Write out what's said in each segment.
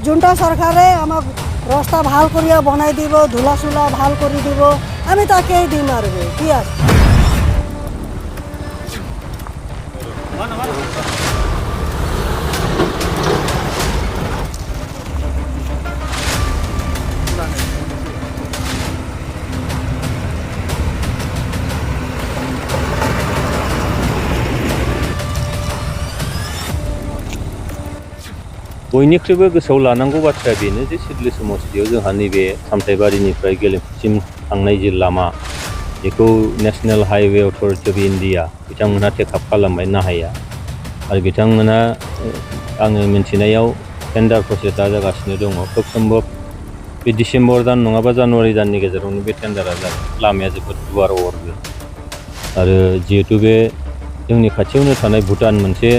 जुन्टा सरकारे आमाक रास्ता ভাল करिया बनाई দিব धुला सुला ভাল करि দিব आमी ताकेই दिम आरबे कि আছে बयनिख्रुइबो गोसोआव लानांगौ बाथ्राया बेनो जे सिडली समस्तियाव जोंहा नैबे सामथाइबारिनिफ्राय गेलेफुसिम थांनाय जि लामा बेखौ national highway authority of India बिथांमोना टेकआप खालामबाय नाहाया आरो बिथांमोना आङो मिन्थिनायाव टेन्डार प्रसेसआ जागासिनो दङ खोब सम्भब बे डिसेम्बर दान नङाबा जानुवारि दाननि गेजेरावनो बे टेन्डारा जागोन लामाया जोबोद गुवार अरगोन आरो जिहेतु बे जोंनि खाथियावनो थानाय भुटान मोनसे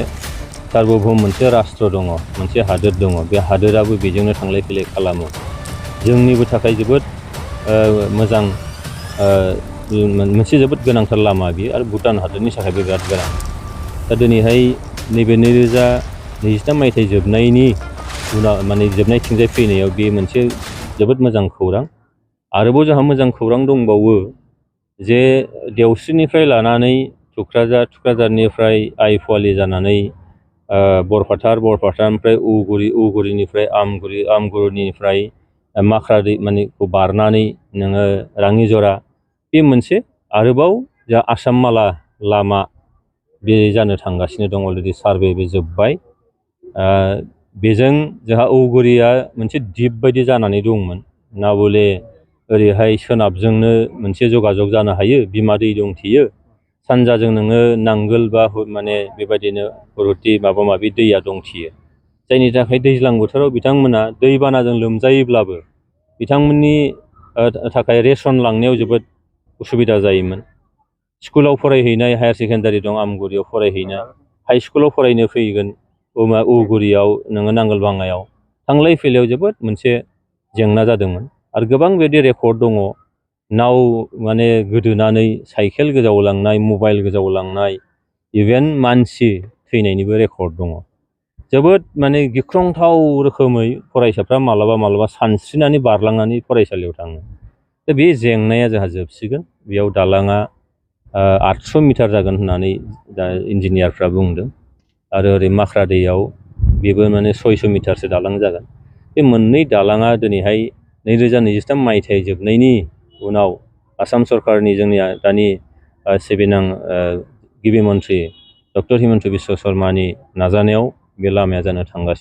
सार्वभौम मोनसे राष्ट्र दङ मोनसे हादोर दङ बे हादोराबो बेजोंनो थांलाय फैलाय खालामो जोंनिबो थाखाय जोबोद मोजां मोनसे जोबोद गोनांथार लामा बियो आरो भुटान हादोरनि थाखायबो बिराद गोनां दा दिनैहाय नैबे 2023 मायथाइ जोबनायनि उनाव माने जोबनायथिंजाय फैनायाव बे मोनसे जोबोद मोजां खौरां आरोबाव जोंहा मोजां खौरां दंबावो जे देवस्रिनिफ्राय लानानै थुक्राझारनिफ्राय आइफवालि जानानै बरपाटारनिफ्राय उगुरिनिफ्राय आमगुरिनिफ्राय माख्रादै मानेखौ बारनानै नोङो राङिजरा बे मोनसे आरोबाव जा आसाम माला लामा बे जानो थांगासिनो दं अलरेडि सार्भे बे जोब्बाय बेजों जोंहा उगुरिया मोनसे दिप बायदि जानानै दंमोन नाबले ओरैहाय सोनाबजोंनो मोनसे जगाजग जानो हायो बिमा दै दंथेयो सानजाजों नोङो नांगोल बा माने बेबायदिनो हुरुथि माबा माबि दैया दंथियो जायनि थाखाय दैज्लां बोथोराव बिथांमोना दैबानाजों लोमजायोब्लाबो बिथांमोननि थाखाय रेसन लांनायाव जोबोद उसुबिदा जायोमोन स्कुलाव फरायहैनाय हायार सेकेन्डारि दं आमगुरियाव फरायहैनाय हाइ स्कुलाव फरायनो फैगोन उगुरियाव नोङो नांगोलबाङायाव थांलाय फैलायाव जोबोद मोनसे जेंना जादोंमोन आरो गोबां बेबायदि रेकर्ड दङ नाव माने गोदोनानै साइकेल गोजावलांनाय मबाइल गोजावलांनाय इभेन मानसि थैनायनिबो रेकर्ड दङ जोबोद माने गिख्रंथाव रोखोमै फरायसाफ्रा मालाबा सानस्रिनानै बारलांनानै फरायसालियाव थाङो दा बे जेंनाया जोंहा जोबसिगोन बेयाव दालाङा 800 मिटार जागोन होननानै दा इन्जिनियारफ्रा बुंदों आरो ओरै माख्रादैयाव बेबो माने 600 मिटारसो दालां जागोन बे मोननै दालाङा दिनैहाय 2023 मायथाइ जोबनायनि उनाव आसाम सरकारनि जोंनिया दानि सिबिनां गिबि मन्थ्रि डक्टर हिमन्त बिश्व शर्मानि नाजानायाव बे लामाया जानो थांगासिनो